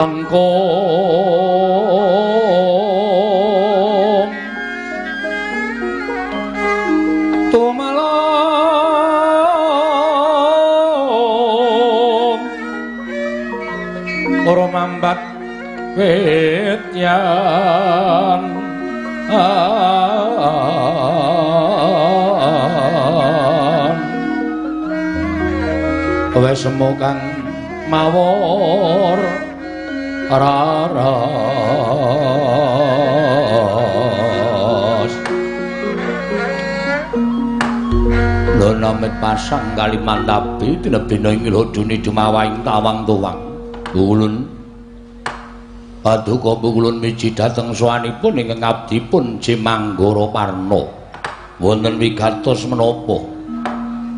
Lengkung tumelung ora mambat wetyan wis semu kang mawur raras lho namit pasang kalimantabi tinebina ing lodune dumawaing tawang tuwang ulun paduka ulun miji dhateng sowanipun ingkang abdipun Jimanggara Parna wonten wigatos menapa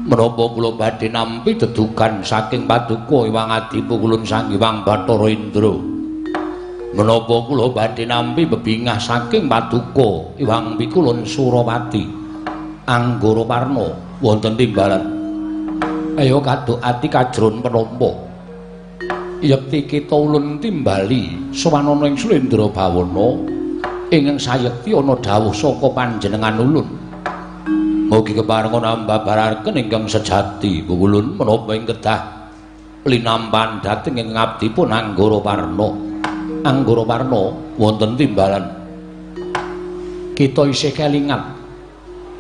menapa kula badhe nampi dedugan saking paduka Hyang Adipu kulun Sang Hyang Bathara Indra menapa kula badhe nampi bebingah saking paduka Hyang Pikulun Surawati Anggara Parna wonten timbalan ayo kaduk ati kajron penampa yekti kita ulun timbali sowanana ing Sulendra Bawana ingkang sayekti ana dawuh saka panjenengan ulun. Mugi keparenga nambabaraken ingkang sejati ulun menapa ing kedah linampan dhateng ing abdipun Anggara Parna. Anggara Parna wonten timbalan kita isih kelingan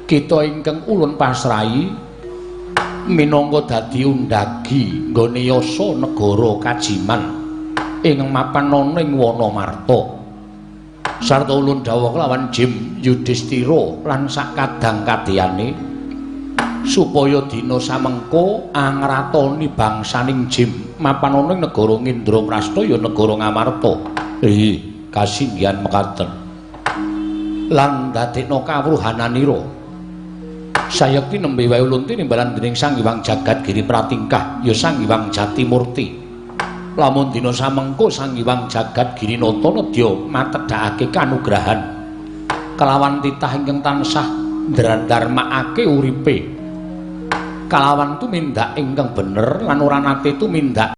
kita ingkang ulun pasrahi minangka dadi undagi nggone yasa negara Kajiman ing mapan ana ing Wanamarta sarta ulun dawuh kelawan Jim Yudhistira lan sakadang kadeyane supaya dina samengko angratoni bangsaning Jim mapan ana ing negara Ngindraprasta ya negara Ngamarta. Kasinggihan mekaten lan dadekna kawruhananira sayekti nembe wae ulun tinimbalan dening Sang Hyang Jagat Giri Pratingkah ya Sang Hyang Jatimurti. Lamun dina samengko Sang Hyang Jagat Giri Nata nedya matedhakake kanugrahan kelawan titah ingkang tansah ndrandarmakake uripe kalawan tumindak ingkang bener lan ora nate tumindak